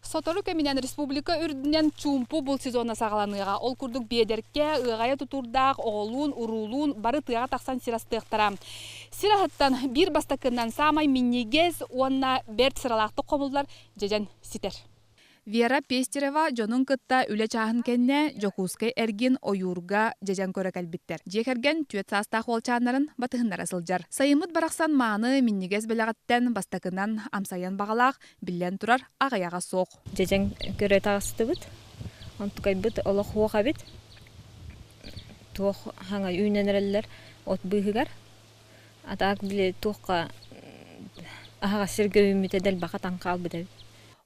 Сотору кэминэн республика үрдүнэн чуумпу булт сезона саҕаланыаҕа. Ол курдук биэдэркэ, ыаҕайа тутуурдаах, оҕолуун, уруулуун бары тыаҕа тахсан сир астыахтара. Сир аһыттан биир бастакыннан саамай минньигэс уонна бэрт сыралаахтык хомуллар дьэдьэн ситэр. Вера Пестерева дьонун кытта үлэ чааһын кэннэ Дьокуускай эргин ойуурга дьэдьэн көрө кэлбиттэр. Дьиэ кэргэн түөрт саастаах уолчааннарын батыһыннара сылдьар. Сайыммыт барахсан мааны минньигэс бэлэҕиттэн бастакынан амсайан баҕалаах, биллэн турар, аҕыйаҕа суох. Дьэдьэн көрө таҕыстыбыт. Онтукайбыт олох суох эбит. Туох хаҥа үүнэн эрэллэр от быыһыгар. А так били туохха аһаҕас сиргэ үүммүтэ дэлбэхэ таҥ хаалбыт эбит.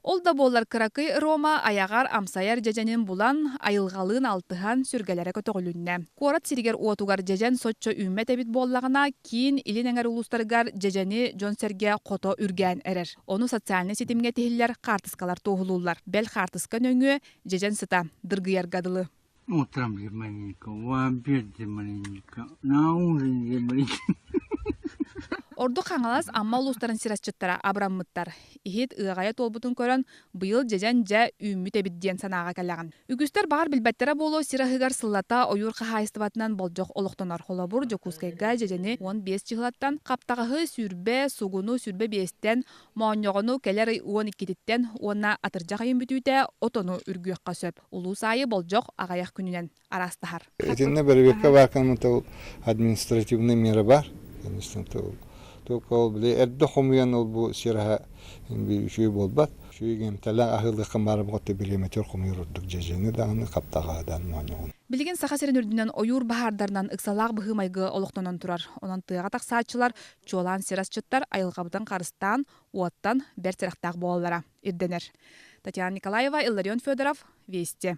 Ол да буоллар кыракый Рома айаҕар амсайар дьэдьэнин булан, айылҕалыын алтыһан, сүргэлэрэ көтөҕүлүннэ. Куорат сиригэр-уотугар дьэдьэн соччо үүммэт эбит буоллаҕына, киин, илин эҥэр улуустарыгар дьэдьэни дьон-сэргэ хото үргээн эрэр. Ону социальнай ситимҥэ тиһиллэр хаартыскалар туоһулууллар. Бэл хаартыска нөҥүө дьэдьэн сыта дыргыйарга дылы. Утром маленько, в обед маленько, на ужин маленько. Ордук Хаҥалас, Амма улуустарын сир асчыттара абыраммыттар. Иһит ыаҕайа туолбутун көрөн, быйыл дьэдьэн дьэ үүммүт эбит диэн санааҕа кэлэҕин. Үгүстэр баҕар билбэттэрэ буолуо сир аһыгар сыллата ойуур хаһаайыстыбатынан болдьох олохтонор. Холобур, Дьокуускайга дьэдьэни 15 чыһылаттан, хаптаҕаһы сүүрбэ, сугуну 25-тэн, моонньоҕону кэлэр ый 12-титтэн уонна атырдьах ыйын бүтүүтэ отону үргүөххэ сөп. Улуус аайы болдьох аҕыйах күнүнэн араастаһар. Итиннэ бэрэбиэркэ баар гыммыта административный мера бар. Конечно, только ол били эрдэ хомуйан ол бу сир аһа үчүгэй буолбат. Үчүгэй эмтэлээх аһыылыаххын баар буолбат бириэмэтигэр хомуйар ордук дьэдьэни даҕаны хаптаҕаһы даҕаны моонньоҕун. Билигин Саха сирин үрдүнэн ойуур баһаардарынан ыксалаах быһыы-майгы олохтонон турар. Онон тыаҕа тахсааччылар, чуолаан сир асчыттар айылҕабытын харыстаан, уоттан бэрт сэрэхтээх буолаллара ирдэнэр. Татьяна Николаева, Илларион Федоров, Вести.